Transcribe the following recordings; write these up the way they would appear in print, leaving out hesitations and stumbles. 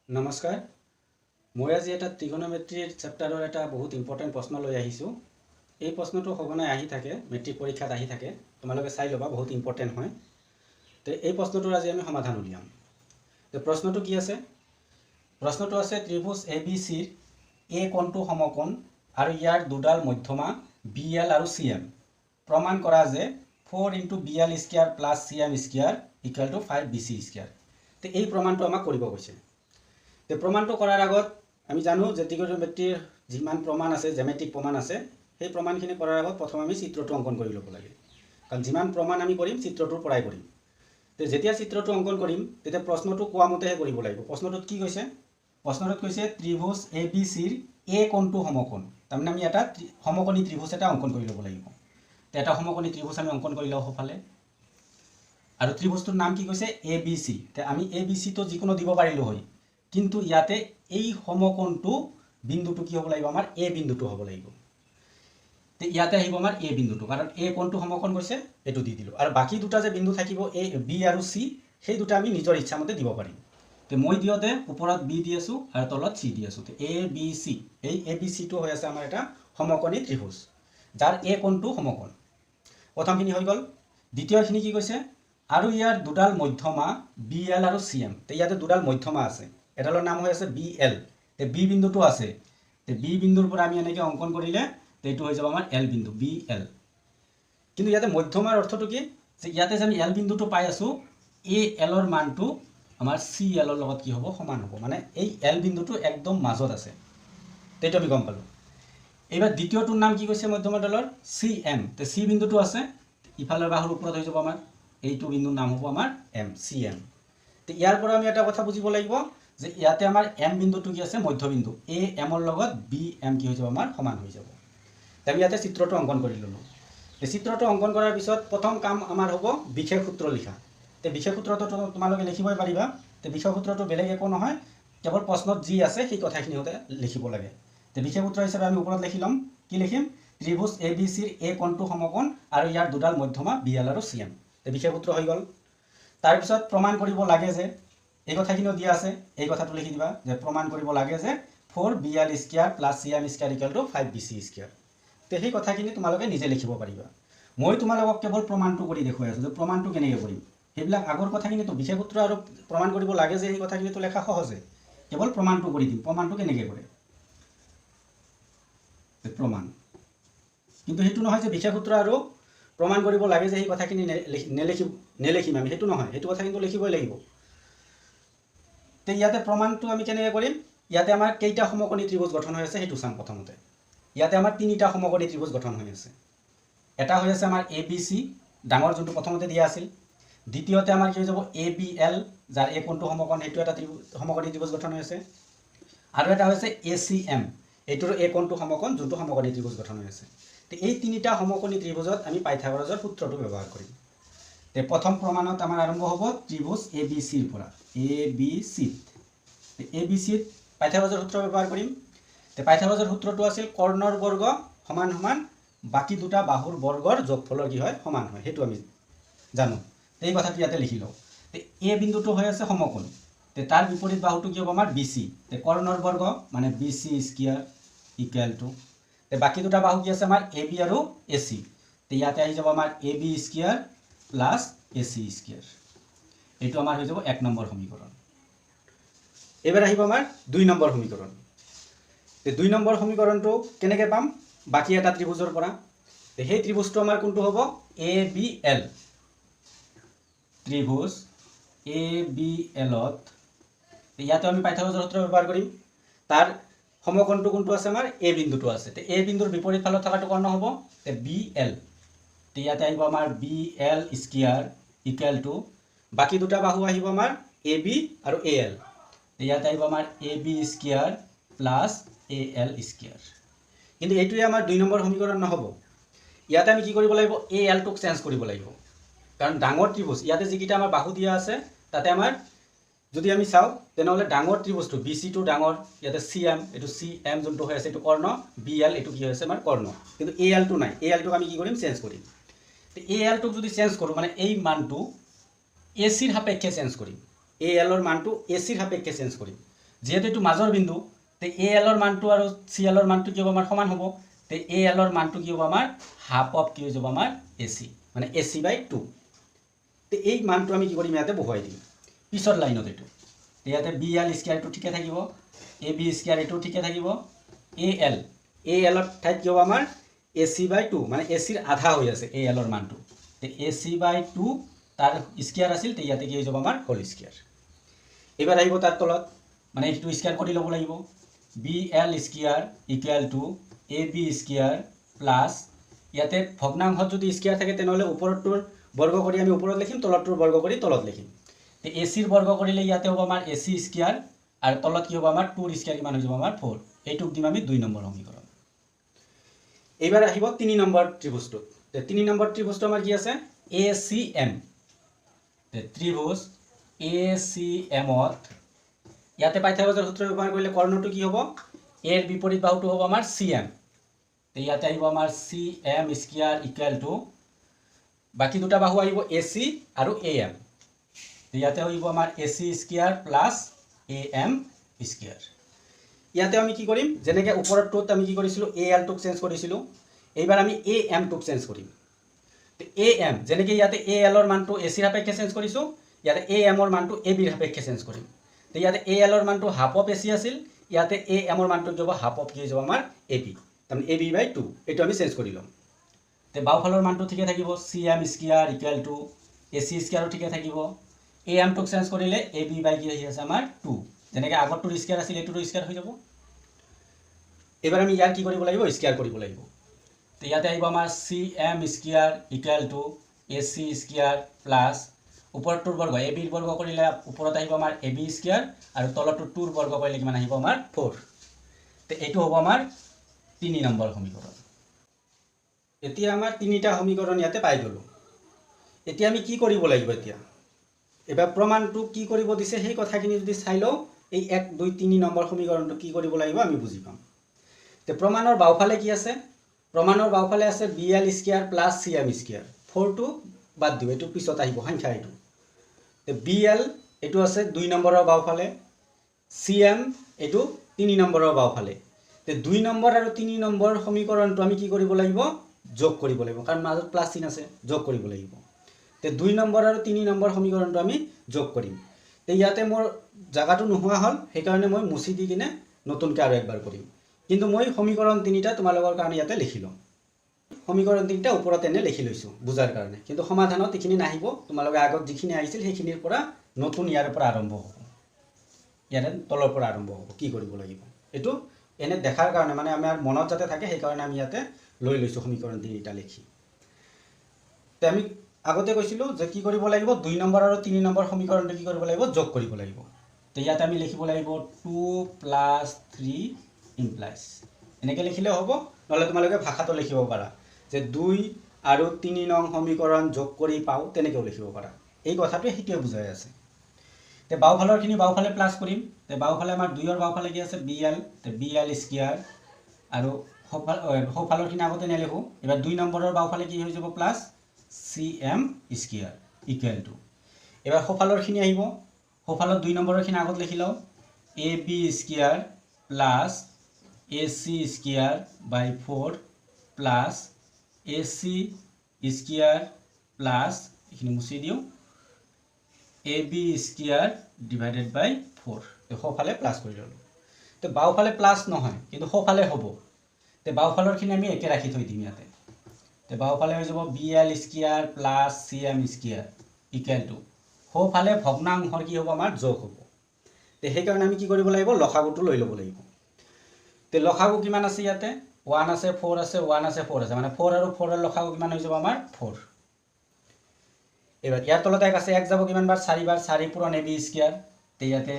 নমস্কাৰ, মই আজি এটা ট্ৰিগনমেট্ৰিৰ চেপ্টাৰৰ এটা বহুত ইম্পৰ্টেণ্ট প্ৰশ্ন লৈ আহিছোঁ। এই প্ৰশ্নটো সঘনাই আহি থাকে, মেট্ৰিক পৰীক্ষাত আহি থাকে। তোমালোকে চাই ল'বা, বহুত ইম্পৰ্টেণ্ট হয়। তে এই প্ৰশ্নটোৰ আজি আমি সমাধান উলিয়াম। তে প্ৰশ্নটো কি আছে? প্ৰশ্নটো আছে, ত্ৰিভুজ এ বি চিৰ এ কোণটো সমকোণ আৰু ইয়াৰ দুডাল মধ্যমা বি এল আৰু চি এম। প্ৰমাণ কৰা যে 4 into B L square plus C M square equal to 5 B C square. তে এই প্ৰমাণটো আমাক কৰিব কৈছে। তে প্ৰমাণটো কৰাৰ আগত আমি জানো যে ট্ৰিগনমেট্ৰিৰ যিমান প্ৰমাণ আছে, জ্যামিতিক প্ৰমাণ আছে, সেই প্ৰমাণখিনি কৰাৰ আগত প্ৰথম আমি চিত্ৰটো অংকন কৰি ল'ব লাগে, কাৰণ যিমান প্ৰমাণ আমি কৰিম, চিত্ৰটোৰ পৰাই কৰিম। তে যেতিয়া চিত্ৰটো অংকন কৰিম, তেতিয়া প্ৰশ্নটো কোৱা মতেহে কৰিব লাগিব। প্ৰশ্নটোত কি কৈছে? প্ৰশ্নটোত কৈছে, ত্ৰিভুজ এ বি চিৰ এ কোণটো সমকোণ। তাৰমানে আমি এটা সমকোণী ত্ৰিভুজ এটা অংকন কৰি ল'ব লাগিব। তে এটা সমকোণী ত্ৰিভুজ আমি অংকন কৰি লওঁ সোঁফালে। আৰু ত্ৰিভুজটোৰ নাম কি কৈছে? A B C. তে আমি এ বি চিটো যিকোনো দিব পাৰিলোঁ হয়, কিন্তু ইয়াতে এই সমকোণটো বিন্দুটো কি হ'ব লাগিব? আমাৰ এ বিন্দুটো হ'ব লাগিব। তে ইয়াতে আহিব আমাৰ এ বিন্দুটো, কাৰণ এ কোণটো সমকোণ কৈছে, এইটো দি দিলোঁ। আৰু বাকী দুটা যে বিন্দু থাকিব, এ বি আৰু চি, সেই দুটা আমি নিজৰ ইচ্ছামতে দিব পাৰিম। তে মই দিওঁতে ওপৰত বি দি আছোঁ আৰু তলত চি দি আছোঁ। তে এ বি চি, এই এ বি চিটো হৈ আছে আমাৰ এটা সমকোণী ত্ৰিভুজ, যাৰ এ কোণটো সমকোণ। প্ৰথমখিনি হৈ গ'ল। দ্বিতীয়খিনি কি কৈছে? আৰু ইয়াৰ দুডাল মধ্যমা বি এল আৰু চি এম। তে ইয়াতে দুডাল মধ্যমা আছে, এডালৰ নাম হৈ আছে বি এল। তে বি বিন্দুটো আছে, তে বি বিন্দুৰ পৰা আমি এনেকৈ অংকন কৰিলে তে এইটো হৈ যাব আমাৰ এল বিন্দু, বি এল। কিন্তু ইয়াতে মধ্যমাৰ অৰ্থটো কি? যে ইয়াতে যে আমি এল বিন্দুটো পাই আছোঁ, এই এলৰ মানটো আমাৰ চি এলৰ লগত কি হ'ব? সমান হ'ব। মানে এই এল বিন্দুটো একদম মাজত আছে, সেইটো আমি গম পালোঁ। এইবাৰ দ্বিতীয়টোৰ নাম কি কৈছে মধ্যমাডালৰ? C M. তে চি বিন্দুটো আছে, ইফালৰ বাহুৰ ওপৰত হৈ যাব আমাৰ, এইটো বিন্দুৰ নাম হ'ব আমাৰ এম, চি এম। তে ইয়াৰ পৰা আমি এটা কথা বুজিব লাগিব যে ইয়াতে আমাৰ এম বিন্দুটো কি আছে? মধ্যবিন্দু। এ এমৰ লগত বি এম কি হৈ যাব আমাৰ? সমান হৈ যাব। তে আমি ইয়াতে চিত্ৰটো অংকন কৰি ল'লোঁ। তে চিত্ৰটো অংকন কৰাৰ পিছত প্ৰথম কাম আমাৰ হ'ব বিশেষ সূত্ৰ লিখা। তে বিশেষ সূত্ৰটো তোমালোকে লিখিবই পাৰিবা। তে বিশেষ সূত্ৰটো বেলেগ একো নহয়, কেৱল প্ৰশ্নত যি আছে সেই কথাখিনি সতে লিখিব লাগে। তে বিশেষ সূত্ৰ হিচাপে আমি ওপৰত লিখি ল'ম। কি লিখিম? ত্ৰিভুজ এ বি চিৰ এ কোণটো সমকোণ আৰু ইয়াৰ দুডাল মধ্যমা বি এল আৰু চি এম। তে বিশেষ সূত্ৰ হৈ গ'ল। তাৰপিছত প্ৰমাণ কৰিব লাগে যে, এই কথাখিনিও দিয়া আছে, এই কথাটো লিখি দিবা যে প্ৰমাণ কৰিব লাগে যে 4 B L square plus C M square equal to 5 B C square. তে সেই কথাখিনি তোমালোকে নিজে লিখিব পাৰিবা। মই তোমালোকক কেৱল প্ৰমাণটো কৰি দেখুৱাই আছোঁ যে প্ৰমাণটো কেনেকৈ কৰিম। সেইবিলাক আগৰ কথাখিনিতো, বিশেষ সূত্ৰ আৰু প্ৰমাণ কৰিব লাগে যে, সেই কথাখিনিতো লেখা সহজে। কেৱল প্ৰমাণটো কৰি দিম, প্ৰমাণটো কেনেকৈ কৰে। প্ৰমাণ কিন্তু সেইটো নহয় যে বিশেষ সূত্ৰ আৰু প্ৰমাণ কৰিব লাগে যে সেই কথাখিনি নেলিখিম আমি, সেইটো নহয়। সেইটো কথা কিন্তু লিখিবই লাগিব। তে ইয়াতে প্ৰমাণটো আমি কেনেকৈ কৰিম? ইয়াতে আমাৰ কেইটা সমকোণী ত্ৰিভুজ গঠন হৈ আছে, সেইটো চাম প্ৰথমতে। ইয়াতে আমাৰ তিনিটা সমকোণী ত্ৰিভুজ গঠন হৈ আছে। এটা হৈ আছে আমাৰ এ বি চি, ডাঙৰ যোনটো প্ৰথমতে দিয়া আছিল। দ্বিতীয়তে আমাৰ কি হৈ যাব? এ বি এল, যাৰ এ কোণটো সমকোণ, সেইটো এটা ত্ৰিভুজ, সমকোণী ত্ৰিভুজ গঠন হৈ আছে। আৰু এটা হৈছে এ চি এম, এইটোৰ এ কোণটো সমকোণ, যোনটো সমকোণী ত্ৰিভুজ গঠন হৈ আছে। তে এই তিনিটা সমকোণী ত্ৰিভুজত আমি পাইথাগোৰাছৰ সূত্ৰটো ব্যৱহাৰ কৰিম। তে প্ৰথম প্ৰমাণত আমাৰ আৰম্ভ হ'ব ত্ৰিভুজ এ বি চিৰ পৰা। এ বি চিত, এ বি চিত পাইথাগোৰাছৰ সূত্ৰ ব্যৱহাৰ কৰিম। তে পাইথাগোৰাছৰ সূত্ৰটো আছিল কৰ্ণৰ বৰ্গ সমান সমান বাকী দুটা বাহুৰ বৰ্গৰ যোগফলৰ কি হয়? সমান হয়, সেইটো আমি জানো। এই কথাটো ইয়াতে লিখি লওঁ। তে এ বিন্দুটো হৈ আছে সমকোণ, তে তাৰ বিপৰীত বাহুটো কি হ'ব আমাৰ? B C. তে কৰ্ণৰ বৰ্গ মানে B C square equal to, তে বাকী দুটা বাহু কি আছে আমাৰ? এ বি আৰু এ চি। তে ইয়াতে আহি যাব আমাৰ A B square plus A C square. এইটো আমাৰ হৈ যাব 1 নম্বৰ সমীকৰণ। এইবাৰ আহিব আমাৰ 2 নম্বৰ সমীকৰণ। তে 2 নম্বৰ সমীকৰণটো কেনেকৈ পাম? বাকী এটা ত্ৰিভুজৰ পৰা। তে সেই ত্ৰিভুজটো আমাৰ কোনটো হ'ব? A B L. ত্ৰিভুজ A B এলত ইয়াতে আমি পাইথাগোৰাছৰ সূত্ৰ ব্যৱহাৰ কৰিম। তাৰ সমকোণটো কোনটো আছে আমাৰ? এ বিন্দুটো আছে। তে এ বিন্দুৰ বিপৰীত ফালত থকাটো কৰ্ণ হ'ব, তে বি এল। তে ইয়াতে আহিব আমাৰ B L square equal to, বাকী দুটা বাহু আহিব আমাৰ এ বি আৰু এ এল। তে ইয়াতে আহিব আমাৰ A B square plus A L square. কিন্তু এইটোৱে আমাৰ 2 নম্বৰ সমীকৰণ নহ'ব। ইয়াতে আমি কি কৰিব লাগিব? এ এলটোক চেঞ্জ কৰিব লাগিব, কাৰণ ডাঙৰ ত্ৰিভুজ ইয়াতে যিকেইটা আমাৰ বাহু দিয়া আছে, তাতে আমাৰ যদি আমি চাওঁ তেনেহ'লে ডাঙৰ ত্ৰিভুজটো বি চিটো ডাঙৰ, ইয়াতে চি এম, এইটো চি এম যোনটো হৈ আছে এইটো কৰ্ণ, বি এল এইটো কি হৈ আছে আমাৰ কৰ্ণ, কিন্তু এ এলটো নাই। এ এলটোক আমি কি কৰিম? চেঞ্জ কৰিম। এ এলটোক যদি চেঞ্জ কৰোঁ, মানে এই মানটো এ চিৰ সাপেক্ষে চেঞ্জ কৰিম, এ এলৰ মানটো এ চিৰ সাপেক্ষে চেঞ্জ কৰিম। যিহেতু এইটো মাজৰ বিন্দু, তে এ এলৰ মানটো আৰু চি এলৰ মানটো কি হ'ব আমাৰ সমান হ'ব। তে এ এলৰ মানটো কি হ'ব আমাৰ হাফ অফ কি হৈ যাব আমাৰ এ চি, মানে এ চি বাই টু। তে এই মানটো আমি কি কৰিম, ইয়াতে বহুৱাই দিম পিছৰ লাইনত এইটো। ইয়াতে বি এল স্কুৱেৰটো ঠিকে থাকিব, এ বি স্কুৱেৰ এইটো ঠিকে থাকিব, এ এল, এ এলৰ ঠাইত কি হ'ব আমাৰ এ চি বাই টু, মানে এ চিৰ আধা হৈ আছে এ এলৰ মানটো। তে এ চি বাই টু তাৰ স্কুৱেৰ আছিল, তে ইয়াতে কি হৈ যাব আমাৰ হোল স্কুৱেৰ। এইবাৰ আহিব তাৰ তলত, মানে এইটো স্কুৱেৰ কৰি ল'ব লাগিব, B L square equal to A B square plus, ইয়াতে ভগ্নাংশত যদি স্কুৱেৰ থাকে তেনেহ'লে ওপৰটোৰ বৰ্গ কৰি আমি ওপৰত লিখিম, তলতটোৰ বৰ্গ কৰি তলত লিখিম। তে এ চিৰ বৰ্গ কৰিলে ইয়াতে হ'ব আমাৰ এ চি স্কুৱেৰ আৰু তলত কি হ'ব আমাৰ টুৰ স্কুৱেৰ কিমান হৈ যাব আমাৰ ফ'ৰ। এইটোক দিম আমি 2 নম্বৰ সমীকৰণ। এইবাৰ আহিব 3 নম্বৰ ত্ৰিভুজটোত। তে 3 নম্বৰ ত্ৰিভুজটো আমাৰ কি আছে, এ চি এম। তে ত্ৰিভুজ এ চি এমত ইয়াতে পাইথাগোৰাছৰ সূত্ৰ ব্যৱহাৰ কৰিলে কৰ্ণটো কি হ'ব, এৰ বিপৰীত বাহুটো হ'ব আমাৰ চি এম। তে ইয়াতে আহিব আমাৰ C M square equal to, বাকী দুটা বাহু আহিব এ চি আৰু এ এম। ইয়াতে আহিব আমাৰ A C square plus A M square. ইয়াতে আমি কি কৰিম, যেনেকৈ ওপৰটোত আমি কি কৰিছিলোঁ এ এলটোক চেঞ্জ কৰিছিলোঁ, এইবাৰ আমি এ এমটোক চেঞ্জ কৰিম। এ এম যেনেকৈ ইয়াতে এ এলৰ মানটো এ চিৰ সাপেক্ষে চেঞ্জ কৰিছোঁ, ইয়াতে এ এমৰ মানটো এ বিৰ সাপেক্ষে চেঞ্জ কৰিম। তো ইয়াতে এ এলৰ মানটো হাফ অফ এ চি আছিল, ইয়াতে এ এমৰ মানটো কি হ'ব হাফ অফ কি হৈ যাব আমাৰ এ বি, তাৰমানে এ বি বাই টু, এইটো আমি চেঞ্জ কৰি ল'ম। তে বাওঁফালৰ মানটো ঠিকে থাকিব, C M square equal to A C স্কুৱেৰো ঠিকে থাকিব, এ এমটোক চেঞ্জ কৰিলে এ বি বাই কি আহি আছে আমাৰ টু, যেনেকৈ আগৰটোৰ স্কুৱেৰ আছিল এইটোৰো স্কুৱেৰ হৈ যাব। এইবাৰ আমি ইয়াৰ কি কৰিব লাগিব, স্কুৱেৰ কৰিব লাগিব। তো ইয়াতে আহিব আমাৰ C M square equal to A C square plus ওপৰটোৰ বৰ্গ এ বিৰ বৰ্গ কৰিলে ওপৰত আহিব আমাৰ এ বি স্কুৱেৰ আৰু তলৰটো টুৰ বৰ্গ কৰিলে কিমান আহিব আমাৰ ফ'ৰ। তো এইটো হ'ব আমাৰ 3 নম্বৰ সমীকৰণ। এতিয়া আমাৰ তিনিটা সমীকৰণ ইয়াতে পাই গ'লোঁ। এতিয়া আমি কি কৰিব লাগিব, এতিয়া এবাৰ প্ৰমাণটো কি কৰিব দিছে সেই কথাখিনি যদি চাই লওঁ, এই 1 2 3 নম্বৰ সমীকৰণটো কি কৰিব লাগিব আমি বুজি পাম। তে প্ৰমাণৰ বাওঁফালে কি আছে, প্ৰমাণৰ বাওঁফালে আছে B L square plus C M square, ফ'ৰটো বাদ দিওঁ, এইটো পিছত আহিব সংখ্যা এইটো। তে বি এল এইটো আছে 2 নম্বৰৰ বাওঁফালে, চি এম এইটো 3 নম্বৰৰ বাওঁফালে। তে 2 নম্বৰ আৰু 3 নম্বৰ সমীকৰণটো আমি কি কৰিব লাগিব, যোগ কৰিব লাগিব, কাৰণ মাজত প্লাছ চিন আছে, যোগ কৰিব লাগিব। তে 2 নম্বৰ আৰু 3 নম্বৰ সমীকৰণটো আমি যোগ কৰিম। তে ইয়াতে মোৰ জাগাটো নোহোৱা হ'ল, সেইকাৰণে মই মুচি দি কিনে নতুনকৈ আৰু একবাৰ কৰিম, কিন্তু মই সমীকৰণ তিনিটা তোমালোকৰ কাৰণে ইয়াতে লিখি ল'ম। সমীকৰণ তিনিটা ওপৰত এনে লিখি লৈছোঁ বুজাৰ কাৰণে, কিন্তু সমাধানত এইখিনি নাহিব, তোমালোকে আগত যিখিনি আহিছিল সেইখিনিৰ পৰা নতুন ইয়াৰ পৰা আৰম্ভ হ'ব, ইয়াৰে তলৰ পৰা আৰম্ভ হ'ব কি কৰিব লাগিব। এইটো এনে দেখাৰ কাৰণে, মানে আমাৰ মনত যাতে থাকে সেইকাৰণে আমি ইয়াতে লৈ লৈছোঁ সমীকৰণ তিনিটা লিখি। তে আমি আগতে কৈছিলোঁ যে কি কৰিব লাগিব, 2 নম্বৰ আৰু 3 নম্বৰ সমীকৰণটো কি কৰিব লাগিব, যোগ কৰিব লাগিব। তে ইয়াতে আমি লিখিব লাগিব 2 প্লাছ 3 ইমপ্লাইজ, এনেকৈ লিখিলেও হ'ব, নহ'লে তোমালোকে ভাষাটো লিখিব পাৰা যে 2 আৰু 3 নং সমীকৰণ যোগ কৰি পাওঁ, তেনেকৈও লিখিব পাৰা। এই কথাটোৱে সেইটোৱে বুজাই আছে। তে বাওঁফালৰখিনি বাওঁফালে প্লাছ কৰিম। তে বাওঁফালে আমাৰ 2ৰ বাওঁফালে কি আছে, বি এল, তে বি এল স্কুৱেৰ আৰু সোঁফালৰখিনি আগতে নেলিখোঁ। এইবাৰ 2 নম্বৰৰ বাওঁফালে কি হৈ যাব, plus C M square equal to, এইবাৰ সোঁফালৰখিনি আহিব, সোঁফালৰ 2 নম্বৰৰখিনি আগত লিখি লওঁ, A B square plus A C square by 4 plus A C square plus, এইখিনি মুচি দিওঁ, A B square divided by 4। সোঁফালে প্লাছ কৰি ল'লোঁ। তো বাওঁফালে প্লাছ নহয় কিন্তু সোঁফালে হ'ব, তে বাওঁফালৰখিনি আমি একে ৰাখি থৈ দিম ইয়াতে। তে বাওঁফালে হৈ যাব B L square plus C M square equal to, সোঁফালে ভগ্নাংশৰ কি হ'ব আমাৰ যোগ হ'ব। তে সেইকাৰণে আমি কি কৰিব লাগিব, লসাগুটো লৈ ল'ব লাগিব। তে লসাগু কিমান আছে ইয়াতে, 1 আছে 4 আছে 1 আছে 4 আছে, মানে 4 আৰু 4ৰ লসাগু কিমান হৈ যাব আমাৰ 4। এইবাৰ ইয়াৰ তলত 1 আছে, 1 যাব কিমান বাৰ, 4 বাৰ, 4 পূৰণ এ বি স্কুৱেৰ, তে ইয়াতে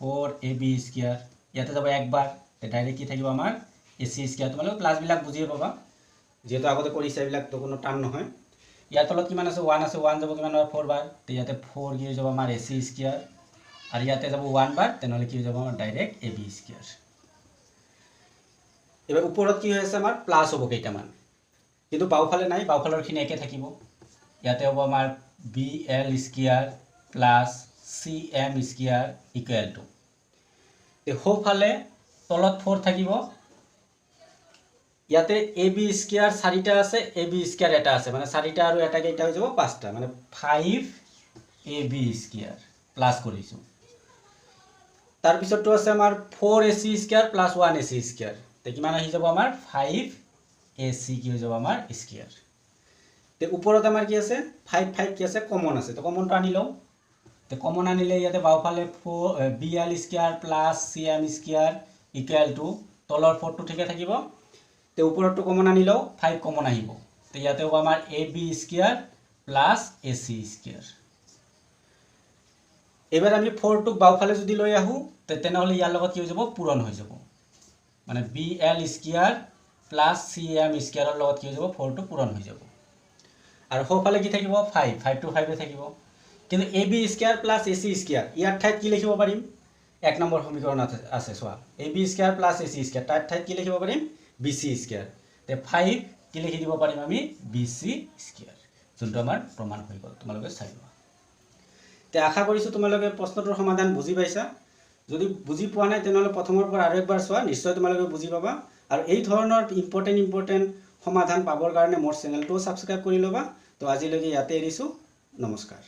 4 এ বি স্কুৱেৰ, ইয়াতে যাব 1 বাৰ, তে ডাইৰেক্ট কি থাকিব আমাৰ এ চি স্কুৱেৰ। তোমালোকে প্লাছবিলাক বুজিয়ে পাবা, যিহেতু আগতে কৰিছা, এইবিলাকতো কোনো টান নহয়। ইয়াৰ তলত কিমান আছে, 1 আছে, 1 যাব কিমান বাৰ, 4 বাৰ, তে ইয়াতে 4 কি হৈ যাব আমাৰ এ চি স্কুৱেৰ, আৰু ইয়াতে যাব 1 বাৰ, তেনেহ'লে কি হৈ যাব আমাৰ ডাইৰেক্ট এ বি স্কুৱেৰ। এইবাৰ ওপৰত কি হৈ আছে আমাৰ প্লাছ হ'ব কেইটামান, কিন্তু বাওঁফালে নাই, বাওঁফালৰখিনি একে থাকিব। ইয়াতে হ'ব আমাৰ B L square plus C M square equal to, সোঁফালে তলত 4 থাকিব, ইয়াতে এ বি স্কুৱেৰ 4টা আছে, এ বি স্কুৱেৰ এটা আছে, মানে 4টা আৰু এটা কেইটা হৈ যাব 5টা, মানে 5 এ বি স্কুৱেৰ প্লাছ কৰিছোঁ। তাৰপিছতটো আছে আমাৰ 4 A C square plus 1 A C square, তে কিমান আহি যাব আমাৰ 5 এ চি কি হৈ যাব আমাৰ স্কুৱেৰ। তে ওপৰত আমাৰ কি আছে 5 5 কি আছে কমন আছে, তো কমনটো আনি লওঁ। তে কমন আনিলে ইয়াতে বাওঁফালে 4 B L square plus C M square equal to তলৰ 4টো ঠিকে থাকিব। তে ওপৰতটো কমন আনি লওঁ, 5 কমন আহিব, তে ইয়াতে হ'ব আমাৰ A B square plus A C square. এইবাৰ আমি 4টোক বাওঁফালে যদি লৈ আহোঁ তেনেহ'লে ইয়াৰ লগত কি হৈ যাব পূৰণ হৈ যাব, মানে B L square plus C M স্কুৱেৰৰ লগত কি হৈ যাব 4টো পূৰণ হৈ যাব। আৰু সোঁফালে কি থাকিব 5, 5টো 5 থাকিব, কিন্তু A B square plus A C square ইয়াৰ ঠাইত কি লিখিব পাৰিম, 1 নম্বৰ সমীকৰণ আছে চোৱা, A B square plus A C square তাৰ ঠাইত কি লিখিব পাৰিম বি চি স্কুৱেৰ। তে 5 কি লিখি দিব পাৰিম আমি বি চি স্কুৱেৰ, যোনটো আমাৰ প্ৰমাণ হৈ গ'ল, তোমালোকে চাই লোৱা। তে আশা কৰিছোঁ তোমালোকে প্ৰশ্নটোৰ সমাধান বুজি পাইছা। যদি বুজি পোৱা নাই তেনেহ'লে প্ৰথমৰ পৰা আৰু একবাৰ চোৱা, নিশ্চয় তোমালোকে বুজি পাবা। আৰু এই ধৰণৰ ইম্পৰ্টেণ্ট সমাধান পাবৰ কাৰণে মোৰ চেনেলটোও ছাবস্ক্ৰাইব কৰি ল'বা। তো আজিলৈকে ইয়াতে এৰিছোঁ, নমস্কাৰ।